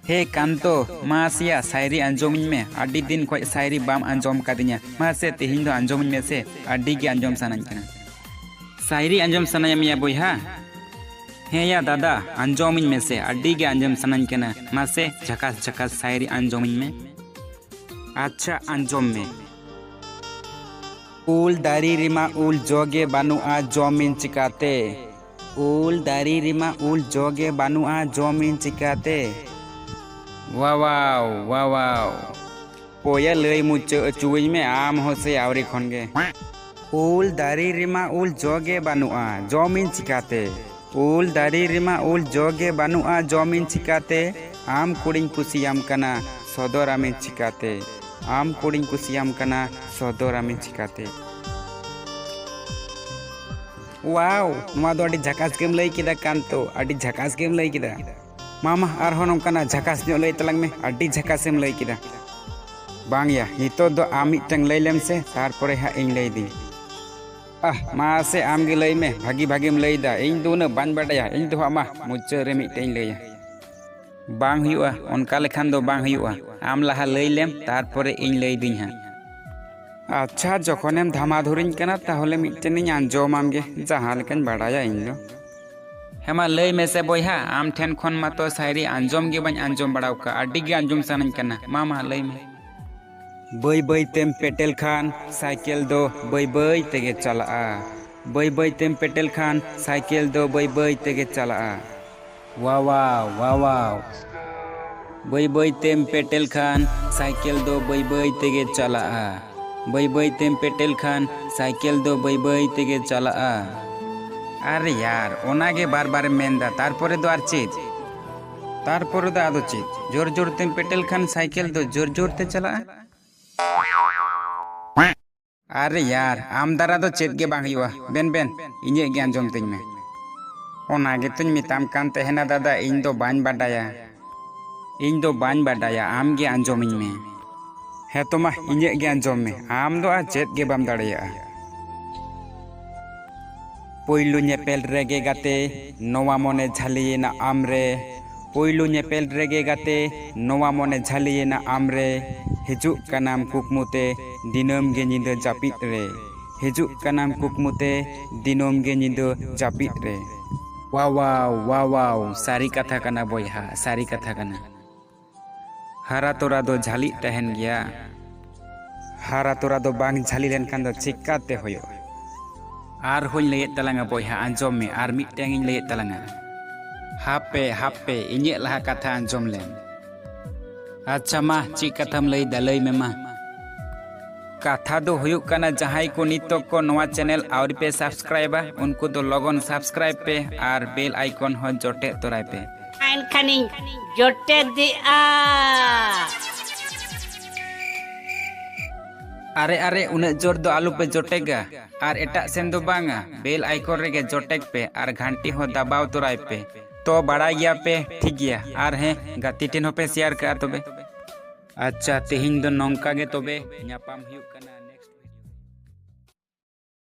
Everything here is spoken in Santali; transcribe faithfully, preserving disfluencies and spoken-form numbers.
ᱦᱮ ᱠᱟᱱᱛᱚ, ᱢᱟᱥᱮᱭᱟ ᱥᱟᱭᱨᱤ ᱟᱸᱡᱚᱢᱤᱧ ᱢᱮ᱾ ᱟᱹᱰᱤ ᱫᱤᱱ ᱠᱷᱚᱱ ᱥᱟᱭᱨᱤ ᱵᱟᱢ ᱟᱸᱡᱚᱢ ᱠᱟᱫᱤᱧᱟ᱾ ᱢᱟᱥᱮ ᱛᱮᱦᱮᱧ ᱫᱚ ᱟᱸᱡᱚᱢᱤᱧ ᱢᱮᱥᱮ, ᱟᱹᱰᱤ ᱜᱮ ᱟᱸᱡᱚᱢ ᱥᱟᱱᱟᱧ ᱠᱟᱱᱟ᱾ ᱥᱟᱭᱨᱤ ᱟᱸᱡᱚᱢ ᱥᱟᱱᱟᱭᱮᱫ ᱢᱮᱭᱟ ᱵᱚᱭᱦᱟ? ᱦᱮᱸ ᱭᱟ ᱫᱟᱫᱟ, ᱟᱸᱡᱚᱢᱤᱧ ᱢᱮᱥᱮ, ᱟᱹᱰᱤ ᱜᱮ ᱟᱸᱡᱚᱢ ᱥᱟᱱᱟᱧ ᱠᱟᱱᱟ᱾ ᱢᱟᱥᱮ ᱡᱷᱟᱠᱟᱥ ᱡᱷᱟᱠᱟᱥ ᱥᱟᱭᱨᱤ ᱟᱸᱡᱚᱢᱤᱧ ᱢᱮ᱾ ᱟᱪᱪᱷᱟ, ᱟᱸᱡᱚᱢ ᱢᱮ᱾ ᱩᱞ ᱫᱟᱨᱮ ᱨᱮᱢᱟ ᱩᱞ ᱡᱚ ᱜᱮ ᱵᱟᱹᱱᱩᱜᱼᱟ, ᱡᱚᱢᱤᱧ ᱪᱤᱠᱟᱹᱛᱮ? ᱩᱞ ᱫᱟᱨᱮ ᱨᱮᱢᱟ ᱩᱞ ᱡᱚ ᱜᱮ ᱵᱟᱹᱱᱩᱜᱼᱟ, ᱡᱚᱢᱤᱧ ᱪᱤᱠᱟᱹᱛᱮ? ᱣᱟᱣᱟᱣ, ᱣᱟᱣᱟᱣ᱾ ᱯᱚᱭᱟ ᱞᱟᱹᱭ ᱢᱩᱪᱟᱹᱫ ᱚᱪᱚᱣᱟᱹᱧ ᱢᱮ ᱟᱢ ᱦᱚᱸ ᱥᱮ ᱟᱹᱣᱨᱤ ᱠᱷᱚᱱ ᱜᱮ᱾ ᱩᱞ ᱫᱟᱨᱮ ᱨᱮᱢᱟ ᱩᱞ ᱡᱚ ᱜᱮ ᱵᱟᱹᱱᱩᱜᱼᱟ, ᱡᱚᱢᱤᱧ ᱪᱤᱠᱟᱹᱛᱮ? ᱩᱞ ᱫᱟᱨᱮ ᱨᱮᱢᱟ ᱩᱞ ᱡᱚ ᱜᱮ ᱵᱟᱹᱱᱩᱜᱼᱟ, ᱡᱚᱢᱤᱧ ᱪᱤᱠᱟᱹᱛᱮ? ᱟᱢ ᱠᱩᱲᱤᱧ ᱠᱩᱥᱤᱭᱟᱢ ᱠᱟᱱᱟ, ᱥᱚᱫᱚᱨᱟᱢᱤᱧ ᱪᱤᱠᱟᱹᱛᱮ? ᱟᱢ ᱠᱩᱲᱤᱧ ᱠᱩᱥᱤᱭᱟᱢ ᱠᱟᱱᱟ, ᱥᱚᱫᱚᱨᱟᱢᱤᱧ ᱪᱤᱠᱟᱹᱛᱮ? ᱣᱟᱣ, ᱱᱚᱣᱟ ᱫᱚ ᱟᱹᱰᱤ ᱡᱷᱟᱠᱟᱥ ᱜᱮᱢ ᱞᱟᱹᱭ ᱠᱮᱫᱟ ᱠᱟᱱᱛᱚ, ᱟᱹᱰᱤ ᱡᱷᱟᱠᱟᱥ ᱜᱮᱢ ᱞᱟᱹᱭ ᱠᱮᱫᱟ᱾ ᱢᱟ, ᱢᱟ, ᱟᱨᱦᱚᱸ ᱱᱚᱝᱠᱟᱱᱟᱜ ᱡᱷᱟᱠᱟᱥ ᱧᱚᱜ ᱞᱟᱹᱭ ᱛᱟᱞᱟᱝ ᱢᱮ, ᱟᱹᱰᱤ ᱡᱷᱟᱠᱟᱥ ᱮᱢ ᱞᱟᱹᱭ ᱠᱮᱫᱟ᱾ ᱵᱟᱝ ᱭᱟ, ᱱᱤᱛᱚᱜ ᱫᱚ ᱟᱢ ᱢᱤᱫᱴᱟᱝ ᱞᱟᱹᱭ ᱞᱮᱢ ᱥᱮ, ᱛᱟᱨᱯᱚᱨᱮ ᱦᱟᱸᱜ ᱤᱧ ᱞᱟᱹᱭ ᱫᱟᱹᱧ᱾ ᱟᱦ, ᱢᱟᱥᱮ ᱟᱢ ᱜᱮ ᱞᱟᱹᱭ ᱢᱮ, ᱵᱷᱟᱹᱜᱤ ᱵᱷᱟᱹᱜᱤᱢ ᱞᱟᱹᱭ ᱫᱟ, ᱤᱧ ᱫᱚ ᱩᱱᱟᱹᱜ ᱵᱟᱹᱧ ᱵᱟᱰᱟᱭᱟ, ᱤᱧ ᱫᱚ ᱦᱟᱸᱜ ᱢᱟ ᱢᱩᱪᱟᱹᱫ ᱨᱮ ᱢᱤᱫᱴᱮᱱ ᱤᱧ ᱞᱟᱹᱭᱟ᱾ ᱵᱟᱝ ᱦᱩᱭᱩᱜᱼᱟ, ᱚᱱᱠᱟ ᱞᱮᱠᱷᱟᱱ ᱫᱚ ᱵᱟᱝ ᱦᱩᱭᱩᱜᱼᱟ, ᱟᱢ ᱞᱟᱦᱟ ᱞᱟᱹᱭ ᱞᱮᱢ, ᱛᱟᱨᱯᱚᱨᱮ ᱤᱧ ᱞᱟᱹᱭ ᱫᱟᱹᱧ ᱦᱟᱸᱜ᱾ ᱟᱪᱪᱷᱟ, ᱡᱚᱠᱷᱚᱱᱮᱢ ᱫᱷᱟᱢᱟᱫᱷᱩᱨᱤᱧ ᱠᱟᱱᱟ, ᱛᱟᱦᱚᱞᱮ ᱢᱤᱫᱴᱮᱱᱤᱧ ᱟᱸᱡᱚᱢᱟᱢ ᱜᱮ, ᱡᱟᱦᱟᱸ ᱞᱮᱠᱟᱧ ᱵᱟᱰᱟᱭᱟ ᱤᱧ ᱫᱚ᱾ ᱦᱮᱸ ᱢᱟ ᱞᱟᱹᱭ ᱢᱮᱥᱮ ᱵᱚᱭᱦᱟ, ᱟᱢ ᱴᱷᱮᱱ ᱠᱷᱚᱱ ᱢᱟᱛᱚ ᱥᱟᱭᱨᱤ ᱟᱸᱡᱚᱢ ᱜᱮ ᱵᱟᱹᱧ ᱟᱸᱡᱚᱢ ᱵᱟᱲᱟ ᱟᱠᱟᱫᱼᱟ, ᱟᱹᱰᱤ ᱜᱮ ᱟᱸᱡᱚᱢ ᱥᱟᱱᱟᱧ ᱠᱟᱱᱟ᱾ ᱢᱟ, ᱢᱟ ᱞᱟᱹᱭ ᱢᱮ᱾ ᱵᱟᱹᱭ ᱵᱟᱹᱭ ᱛᱮᱢ ᱯᱮᱴᱮᱞ ᱠᱷᱟᱱ ᱥᱟᱭᱠᱮᱞ ᱫᱚ ᱵᱟᱹᱭ ᱵᱟᱹᱭ ᱛᱮᱜᱮ ᱪᱟᱞᱟᱜᱼᱟ᱾ ᱵᱟᱹᱭ ᱵᱟᱹᱭ ᱛᱮᱢ ᱯᱮᱴᱮᱞ ᱠᱷᱟᱱ ᱥᱟᱭᱠᱮᱞ ᱫᱚ ᱵᱟᱹᱭ ᱵᱟᱹᱭ ᱛᱮᱜᱮ ᱪᱟᱞᱟᱜᱼᱟ᱾ ᱣᱟᱣᱟᱣ, ᱣᱟᱣᱟᱣ᱾ ᱵᱟᱹᱭ ᱵᱟᱹᱭ ᱛᱮᱢ ᱯᱮᱴᱮᱞ ᱠᱷᱟᱱ ᱥᱟᱭᱠᱮᱞ ᱫᱚ ᱵᱟᱹᱭ ᱵᱟᱹᱭ ᱛᱮᱜᱮ ᱪᱟᱞᱟᱜᱼᱟ᱾ ᱵᱟᱹᱭ ᱵᱟᱹᱭ ᱛᱮᱢ ᱯᱮᱴᱮᱞ ᱠᱷᱟᱱ ᱥᱟᱭᱠᱮᱞ ᱫᱚ ᱵᱟᱹᱭ ᱵᱟᱹᱭ ᱛᱮᱜᱮ ᱪᱟᱞᱟᱜᱼᱟ᱾ ᱟᱨᱮ ᱭᱟᱨ, ᱚᱱᱟ ᱜᱮ ᱵᱟᱨ ᱵᱟᱨᱮᱢ ᱢᱮᱱ ᱫᱟ, ᱛᱟᱨᱯᱚᱨᱮ ᱫᱚ ᱟᱨ ᱪᱮᱫ? ᱛᱟᱨᱯᱚᱨᱮ ᱫᱚ ᱟᱫᱚ ᱪᱮᱫ? ᱡᱳᱨ ᱡᱳᱨ ᱛᱮᱢ ᱯᱮᱴᱮᱞ ᱠᱷᱟᱱ ᱥᱟᱭᱠᱮᱞ ᱫᱚ ᱡᱳᱨ ᱡᱳᱨ ᱛᱮ ᱪᱟᱞᱟᱜᱼᱟ᱾ ᱟᱨᱮ ᱭᱟᱨ, ᱟᱢ ᱫᱟᱨᱟ ᱫᱚ ᱪᱮᱫ ᱜᱮ ᱵᱟᱝ ᱦᱩᱭᱩᱜᱼᱟ᱾ ᱵᱮᱱ, ᱵᱮᱱ, ᱤᱧᱟᱹᱜ ᱜᱮ ᱟᱸᱡᱚᱢ ᱛᱤᱧ ᱢᱮ᱾ ᱚᱱᱟ ᱜᱮᱛᱚᱧ ᱢᱮᱛᱟᱢ ᱠᱟᱱ ᱛᱟᱦᱮᱱᱟ ᱫᱟᱫᱟ, ᱤᱧ ᱫᱚ ᱵᱟᱹᱧ ᱵᱟᱰᱟᱭᱟ᱾ ᱤᱧ ᱫᱚ ᱵᱟᱹᱧ ᱵᱟᱰᱟᱭᱟ, ᱟᱢ ᱜᱮ ᱟᱸᱡᱚᱢᱤᱧ ᱢᱮ᱾ ᱦᱮᱸ ᱛᱚ ᱢᱟ, ᱤᱧᱟᱹᱜ ᱜᱮ ᱟᱸᱡᱚᱢ ᱢᱮ, ᱟᱢ ᱫᱚ ᱟᱨ ᱪᱮᱫ ᱜᱮ ᱵᱟᱢ ᱫᱟᱲᱮᱭᱟᱜᱼᱟ᱾ ᱯᱩᱭᱞᱩ ᱧᱮᱯᱮᱞ ᱨᱮᱜᱮ ᱜᱟᱛᱮ, ᱱᱚᱣᱟ ᱢᱚᱱᱮ ᱡᱷᱟᱹᱞᱤᱭᱮᱱᱟ ᱟᱢ ᱨᱮ᱾ ᱯᱳᱭᱞᱳ ᱧᱮᱯᱮᱞ ᱨᱮᱜᱮ ᱜᱟᱛᱮ, ᱱᱚᱣᱟ ᱢᱚᱱᱮ ᱡᱷᱟᱹᱞᱤᱭᱮᱱᱟ ᱟᱢᱨᱮ᱾ ᱦᱤᱡᱩᱜ ᱠᱟᱱᱟᱢ ᱠᱩᱠᱢᱩ ᱛᱮ, ᱫᱤᱱᱟᱹᱢ ᱜᱮ ᱧᱤᱫᱟᱹ ᱡᱟᱹᱯᱤᱫ ᱨᱮ᱾ ᱦᱤᱡᱩᱜ ᱠᱟᱱᱟᱢ ᱠᱩᱠᱢᱩ ᱛᱮ, ᱫᱤᱱᱟᱹᱢ ᱜᱮ ᱧᱤᱫᱟᱹ ᱡᱟᱹᱯᱤᱫ ᱨᱮ᱾ ᱣᱟᱣᱟᱣ, ᱣᱟᱣᱟᱣ, ᱥᱟᱹᱨᱤ ᱠᱟᱛᱷᱟ ᱠᱟᱱᱟ ᱵᱚᱭᱦᱟ, ᱥᱟᱹᱨᱤ ᱠᱟᱛᱷᱟ ᱠᱟᱱᱟ᱾ ᱦᱟᱨᱟ ᱛᱚᱨᱟ ᱫᱚ ᱡᱷᱟᱹᱞᱤᱜ ᱛᱟᱦᱮᱱ ᱜᱮᱭᱟ᱾ ᱦᱟᱨᱟ ᱛᱚᱨᱟ ᱫᱚ ᱵᱟᱝ ᱡᱷᱟᱹᱞᱤ ᱞᱮᱱᱠᱷᱟᱱ ᱫᱚ ᱪᱤᱠᱟᱹᱛᱮ ᱦᱩᱭᱩᱜᱼᱟ? ᱟᱨ ᱦᱚᱧ ᱞᱟᱹᱭᱮᱫ ᱛᱟᱞᱟᱝᱟ ᱵᱚᱭᱦᱟ, ᱟᱸᱡᱚᱢ ᱢᱮ, ᱟᱨ ᱢᱤᱫᱴᱟᱝ ᱤᱧ ᱞᱟᱹᱭᱮᱫ ᱛᱟᱞᱟᱝᱟ᱾ ᱦᱟᱯᱮ, ᱦᱟᱯᱮ, ᱤᱧᱟᱹᱜ ᱞᱟᱦᱟ ᱠᱟᱛᱷᱟ ᱟᱸᱡᱚᱢ ᱞᱮᱢ᱾ ᱟᱪᱪᱷᱟ ᱢᱟ, ᱪᱮᱫ ᱠᱟᱛᱷᱟᱢ ᱞᱟᱹᱭᱫᱟ, ᱞᱟᱹᱭ ᱢᱮ ᱢᱟ᱾ ᱠᱟᱛᱷᱟ ᱫᱚ ᱦᱩᱭᱩᱜ ᱠᱟᱱᱟ, ᱡᱟᱦᱟᱸᱭ ᱠᱚ ᱱᱤᱛᱚᱜ ᱠᱚ ᱱᱚᱣᱟ ᱪᱮᱱᱮᱞ ᱟᱹᱣᱨᱤ ᱯᱮ ᱥᱟᱵᱥᱠᱨᱟᱭᱤᱵᱟ, ᱩᱱᱠᱩ ᱫᱚ ᱞᱚᱜᱚᱱ ᱥᱟᱵᱥᱠᱨᱟᱭᱤᱵ ᱯᱮ ᱟᱨ ᱵᱮᱞ ᱟᱭᱠᱚᱱ ᱦᱚᱸ ᱡᱚᱴᱮᱫ ᱛᱚᱨᱟᱭ ᱯᱮ᱾ ᱮᱱᱠᱷᱟᱱᱤᱧ ᱡᱚᱴᱮᱫᱮᱜᱼᱟ᱾ ᱟᱨᱮ, ᱟᱨᱮ, ᱩᱱᱟᱹᱜ ᱡᱳᱨ ᱫᱚ ᱟᱞᱚᱯᱮ ᱡᱚᱴᱮᱜᱟ, ᱟᱨ ᱮᱴᱟᱜ ᱥᱮᱱ ᱫᱚ ᱵᱟᱝᱟ, ᱵᱮᱞ ᱟᱭᱠᱚᱱ ᱨᱮᱜᱮ ᱡᱚᱴᱮᱜ ᱯᱮ ᱟᱨ ᱜᱷᱟᱱᱴᱤ ᱦᱚᱸ ᱫᱟᱵᱟᱣ ᱛᱚᱨᱟᱭ ᱯᱮ᱾ ᱛᱚ ᱵᱟᱲᱟᱭ ᱜᱮᱭᱟ ᱯᱮ, ᱴᱷᱤᱠ ᱜᱮᱭᱟ᱾ ᱟᱨ ᱦᱮᱸ, ᱜᱟᱛᱮ ᱴᱷᱮᱱ ᱦᱚᱸᱯᱮ ᱥᱮᱭᱟᱨ ᱠᱟᱜᱼᱟ ᱛᱚᱵᱮ᱾ ᱟᱪᱪᱷᱟ, ᱛᱮᱦᱮᱧ ᱫᱚ ᱱᱚᱝᱠᱟ ᱜᱮ ᱛᱚᱵᱮ, ᱧᱟᱯᱟᱢ ᱦᱩᱭᱩᱜ ᱠᱟᱱᱟ᱾